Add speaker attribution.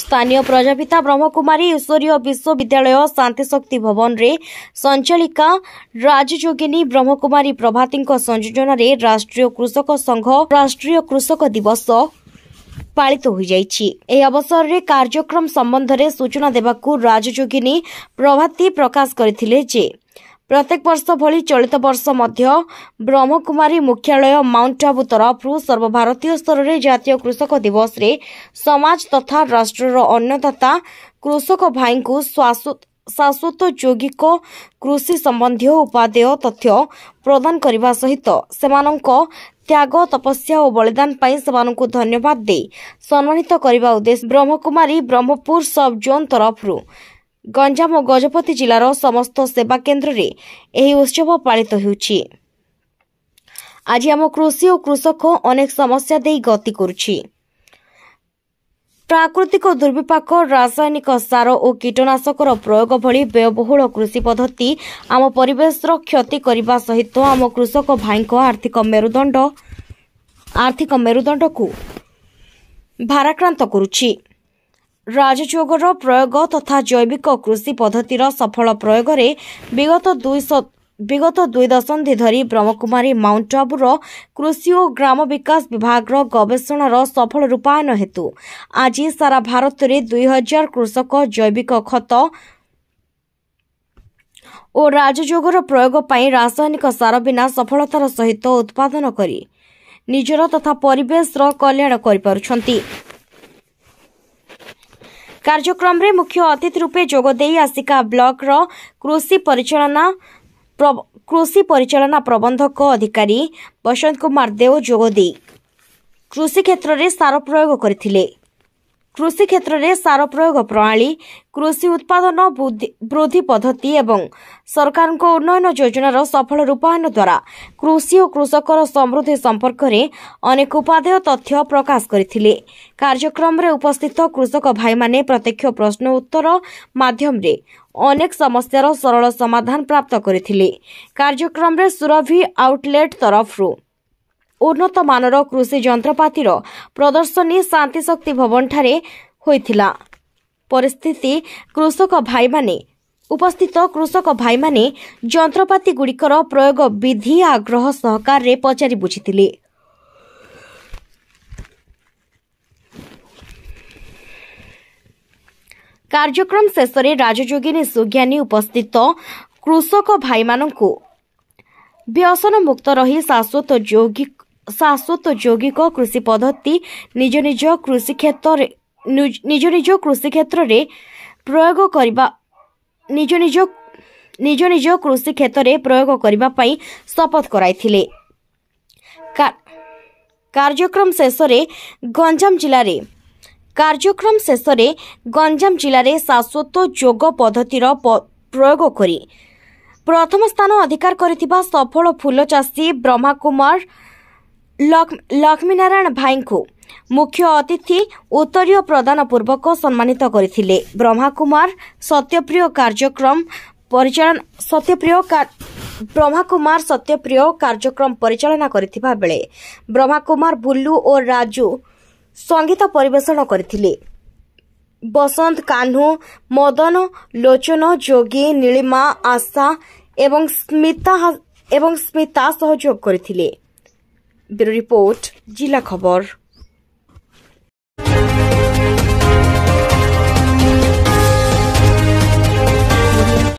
Speaker 1: ସ୍ଥାନୀୟ ପ୍ରଜାପିତା ବ୍ରହ୍ମକୁମାରୀ ଈଶ୍ୱରୀୟ ବିଶ୍ୱବିଦ୍ୟାଳୟ ଶାନ୍ତିଶକ୍ତି ଭବନରେ ସଞ୍ଚାଳିକା ରାଜଯୋଗିନୀ ବ୍ରହ୍ମକୁମାରୀ ପ୍ରଭାତୀଙ୍କ ସଂଯୋଜନାରେ ରାଷ୍ଟ୍ରୀୟ କୃଷକ ସଂଘ ରାଷ୍ଟ୍ରୀୟ କୃଷକ ଦିବସ ପାଳିତ ହୋଇଯାଇଛି। ଏହି ଅବସରରେ କାର୍ଯ୍ୟକ୍ରମ ସମ୍ବନ୍ଧରେ ସୂଚନା ଦେବାକୁ ରାଜଯୋଗିନୀ ପ୍ରଭାତୀ ପ୍ରକାଶ କରିଥିଲେ ଯେ ପ୍ରତ୍ୟେକ ବର୍ଷ ଭଳି ଚଳିତ ବର୍ଷ ମଧ୍ୟ ବ୍ରହ୍ମକୁମାରୀ ମୁଖ୍ୟାଳୟ ମାଉଣ୍ଟ ଆବୁ ତରଫରୁ ସର୍ବଭାରତୀୟ ସ୍ତରରେ ଜାତୀୟ କୃଷକ ଦିବସରେ ସମାଜ ତଥା ରାଷ୍ଟ୍ରର ଅନ୍ନଦାତା କୃଷକ ଭାଇଙ୍କୁ ଶାଶ୍ୱତ ଯୌଗିକ କୃଷି ସମ୍ବନ୍ଧୀୟ ଉପାଦେୟ ତଥ୍ୟ ପ୍ରଦାନ କରିବା ସହିତ ସେମାନଙ୍କ ତ୍ୟାଗ, ତପସ୍ୟା ଓ ବଳିଦାନ ପାଇଁ ସେମାନଙ୍କୁ ଧନ୍ୟବାଦ ଦେଇ ସମ୍ମାନିତ କରିବା ଉଦ୍ଦେଶ୍ୟ ବ୍ରହ୍ମକୁମାରୀ ବ୍ରହ୍ମପୁର ସବ୍ ଜୋନ୍ ତରଫରୁ ଗଞ୍ଜାମ ଓ ଗଜପତି ଜିଲ୍ଲାର ସମସ୍ତ ସେବା କେନ୍ଦ୍ରରେ ଏହି ଉତ୍ସବ ପାଳିତ ହେଉଛି। ଆଜି ଆମ କୃଷି ଓ କୃଷକ ଅନେକ ସମସ୍ୟା ଦେଇ ଗତି କରୁଛି। ପ୍ରାକୃତିକ ଦୁର୍ବିପାକ, ରାସାୟନିକ ସାର ଓ କୀଟନାଶକର ପ୍ରୟୋଗ ଭଳି ବ୍ୟୟବହୁଳ କୃଷି ପଦ୍ଧତି ଆମ ପରିବେଶର କ୍ଷତି କରିବା ସହିତ ଆମ କୃଷକ ଭାଇଙ୍କ ଆର୍ଥିକ ମେରୁଦଣ୍ଡକୁ ଭାରାକ୍ରାନ୍ତ କରୁଛି। ରାଜଯୋଗର ପ୍ରୟୋଗ ତଥା ଜୈବିକ କୃଷି ପଦ୍ଧତିର ସଫଳ ପ୍ରୟୋଗରେ ବିଗତ 2 ଦଶନ୍ଧି ଧରି ବ୍ରହ୍ମକୁମାରୀ ମାଉଣ୍ଟ ଆବୁର କୃଷି ଓ ଗ୍ରାମ ବିକାଶ ବିଭାଗର ଗବେଷଣାର ସଫଳ ରୂପାୟନ ହେତୁ ଆଜି ସାରା ଭାରତରେ 2000 କୃଷକ ଜୈବିକ ଖତ ଓ ରାଜଯୋଗର ପ୍ରୟୋଗ ପାଇଁ ରାସାୟନିକ ସାର ବିନା ସଫଳତାର ସହିତ ଉତ୍ପାଦନ କରି ନିଜର ତଥା ପରିବେଶର କଲ୍ୟାଣ କରିପାରୁଛନ୍ତି। କାର୍ଯ୍ୟକ୍ରମରେ ମୁଖ୍ୟ ଅତିଥି ରୂପେ ଯୋଗଦେଇ ଆସିକା ବ୍ଲକର କୃଷି ପରିଚାଳନା ପ୍ରବନ୍ଧକ ଅଧିକାରୀ ବସନ୍ତ କୁମାର ଦେଓ ଯୋଗଦେଇ କୃଷି କ୍ଷେତ୍ରରେ ସାର ପ୍ରୟୋଗ କରିଥିଲେ। କୃଷି କ୍ଷେତ୍ରରେ ସାର ପ୍ରୟୋଗ ପ୍ରଣାଳୀ, କୃଷି ଉତ୍ପାଦନ ବୃଦ୍ଧି ପଦ୍ଧତି ଏବଂ ସରକାରଙ୍କ ଉନ୍ନୟନ ଯୋଜନାର ସଫଳ ରୂପାୟନ ଦ୍ୱାରା କୃଷି ଓ କୃଷକର ସମୃଦ୍ଧି ସମ୍ପର୍କରେ ଅନେକ ଉପାଦେୟ ତଥ୍ୟ ପ୍ରକାଶ କରିଥିଲେ। କାର୍ଯ୍ୟକ୍ରମରେ ଉପସ୍ଥିତ କୃଷକ ଭାଇମାନେ ପ୍ରତ୍ୟକ୍ଷ ପ୍ରଶ୍ନ ଉତ୍ତର ମାଧ୍ୟମରେ ଅନେକ ସମସ୍ୟାର ସରଳ ସମାଧାନ ପ୍ରାପ୍ତ କରିଥିଲେ। କାର୍ଯ୍ୟକ୍ରମରେ ସୁରଭି ଆଉଟଲେଟ୍ ତରଫରୁ ଉନ୍ନତ ମାନର କୃଷି ଯନ୍ତ୍ରପାତିର ପ୍ରଦର୍ଶନୀ ଶାନ୍ତିଶକ୍ତି ଭବନଠାରେ ହୋଇଥିଲା। ପରିସ୍ଥିତି କୃଷକ ଭାଇମାନେ ଉପସ୍ଥିତ କୃଷକ ଭାଇମାନେ ଯନ୍ତ୍ରପାତିଗୁଡ଼ିକର ପ୍ରୟୋଗ ବିଧି ଆଗ୍ରହ ସହକାରେ ପଚାରି ବୁଝିଥିଲେ। କାର୍ଯ୍ୟକ୍ରମ ଶେଷରେ ରାଜଯୋଗିନୀ ସୁଜ୍ଞାନୀ ଉପସ୍ଥିତ କୃଷକ ଭାଇମାନଙ୍କୁ ବ୍ୟସନ ମୁକ୍ତ ରହି ଶାଶ୍ୱତ ଯୌଗିକ କୃଷି ପଦ୍ଧତି ନିଜ ନିଜ କୃଷି କ୍ଷେତ୍ରରେ ନିଜ ନିଜ କୃଷି କ୍ଷେତ୍ରରେ ପ୍ରୟୋଗ କରିବା ନିଜ ନିଜ ନିଜ ନିଜ କୃଷି କ୍ଷେତ୍ରରେ ପ୍ରୟୋଗ କରିବା ପାଇଁ ଶପଥ କରାଇଥିଲେ। କାର୍ଯ୍ୟକ୍ରମ ଶେଷରେ ଗଞ୍ଜାମ ଜିଲ୍ଲାରେ କାର୍ଯ୍ୟକ୍ରମ ଶେଷରେ ଗଞ୍ଜାମ ଜିଲ୍ଲାରେ ଶାଶ୍ୱତ ଯୋଗ ପଦ୍ଧତିର ପ୍ରୟୋଗ କରି ପ୍ରଥମ ସ୍ଥାନ ଅଧିକାର କରିଥିବା ସଫଳ ଫୁଲ ଚାଷୀ ବ୍ରହ୍ମାକୁମାର ଲକ୍ଷ୍ମୀନାରାୟଣ ଭାଇଙ୍କୁ ମୁଖ୍ୟ ଅତିଥି ଉତ୍ତରୀୟ ପ୍ରଦାନ ପୂର୍ବକ ସମ୍ମାନିତ କରିଥିଲେ। ବ୍ରହ୍ମାକୁମାର ସତ୍ୟପ୍ରିୟ କାର୍ଯ୍ୟକ୍ରମ ପରିଚାଳନା ସତ୍ୟପ୍ରିୟ ବ୍ରହ୍ମାକୁମାର ସତ୍ୟପ୍ରିୟ କାର୍ଯ୍ୟକ୍ରମ ପରିଚାଳନା କରିଥିବା ବେଳେ ବ୍ରହ୍ମାକୁମାର ବୁଲୁ ଓ ରାଜୁ ସଙ୍ଗୀତ ପରିବେଷଣ କରିଥିଲେ। ବସନ୍ତ, କାହ୍ନୁ, ମଦନ, ଲୋଚନ, ଯୋଗୀ, ନୀଳିମା, ଆଶା ଏବଂ ସ୍ମିତା ସହଯୋଗ କରିଥିଲେ। ବ୍ୟୁରୋ ରିପୋର୍ଟ, ଜିଲ୍ଲା ଖବର।